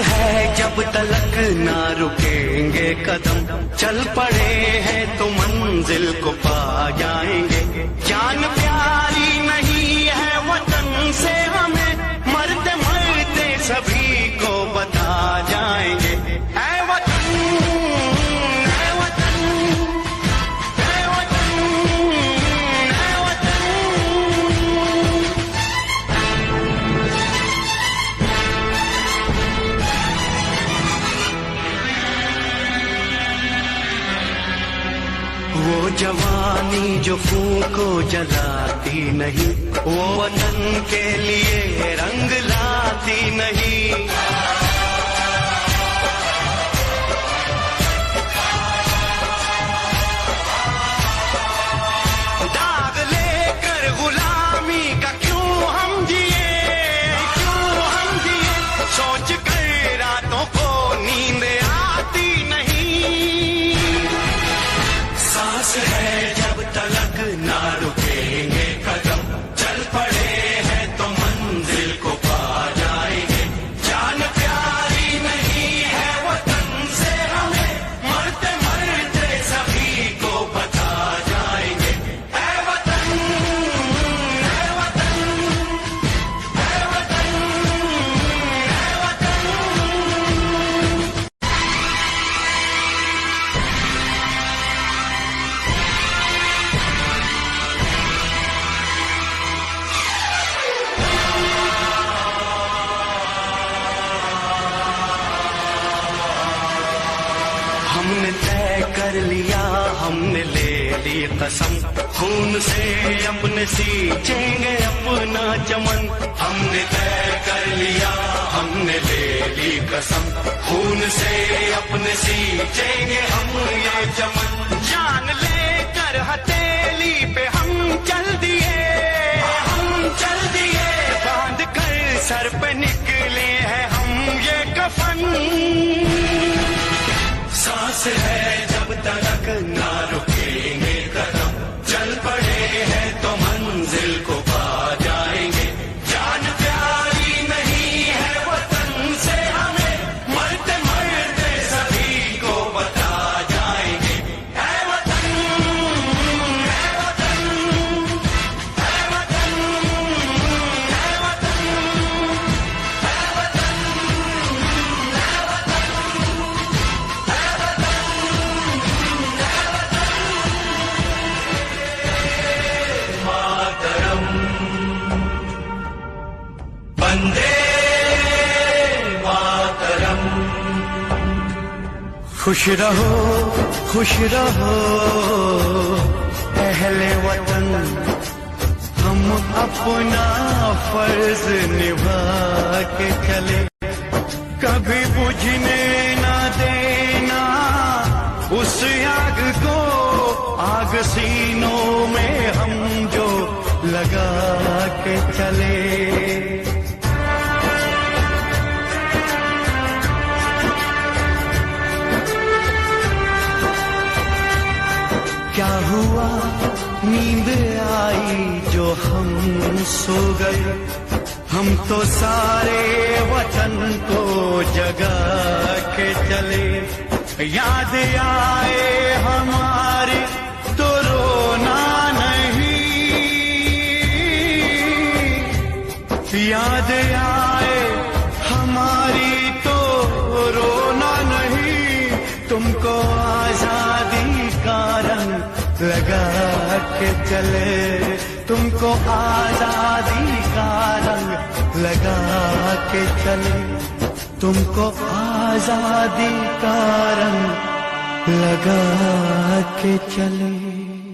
ہے جب تلک نہ رکیں گے قدم، چل پڑے ہیں تو منزل کو پا جائیں گے۔ جان پیاری نہیں ہے وطن سے ہمیں، مرتے مرتے سبھی کو بتا جائیں گے۔ اے وطن، اے وطن، اے وطن، اے وطن۔ وہ جوانی جو خون کو جلاتی نہیں، وہ وطن کے لیے رنگ لاتی نہیں۔ داغ لے کر غلامی کا کیوں ہم جیے، کیوں ہم جیے، سوچ کر راتوں کو نیند آتی نہیں۔ سانس ہے جب تلک نہ رکیں گے قدم، چل پڑے ہیں تو منزل کو پا جائیں گے۔ جان پیاری نہیں ہے وطن سے ہمیں، مرتے مرتے سبھی کو بتا جائیں گے۔ اے وطن، اے وطن، اے وطن، اے وطن۔ ہم نے طے کر لیا، ہم نے لے لی قسم، خون سے اپنے سینچیں گے اپنا چمن۔ ہم نے طے کر لیا، ہم نے لے لی قسم، خون سے اپنے سینچیں گے ہم یہ چمن۔ جان لے کر ہتھیلی پہ ہم چل دیے، ہم چل دیے، باندھ کر سر پہ نکلے ہیں ہم یہ کفن۔ سانس ہے جب تلک نہ رکیں گے قدم، چل پڑے ہیں تو منزل کو پا جائیں گے۔ جان پیاری نہیں ہے وطن سے ہمیں، مرتے مرتے سبھی کو بتا جائیں گے۔ اے وطن، اے وطن، اے وطن، اے وطن، اے وطن، اے وطن۔ ماترم، وندے ماترم۔ خوش رہو، خوش رہو اہل وطن، ہم اپنا فرض نبھا کے چلے۔ کبھی بجھنے نہ دینا اس آگ کو، آگ سینوں میں ہم جو لگا کے چلے۔ کیا ہوا، نیند آئی جو ہم سو گئے؟ ہم تو سارے وطن کو جگا کے چلے۔ یاد آئے ہماری تو رونا نہیں، یاد آئے ہماری تو رونا نہیں۔ تم کو آزادی کا رنگ لگا کے چلے، تم کو آزادی کا رنگ لگا کے چلے، تم کو آزادی کا رنگ لگا کے چلے۔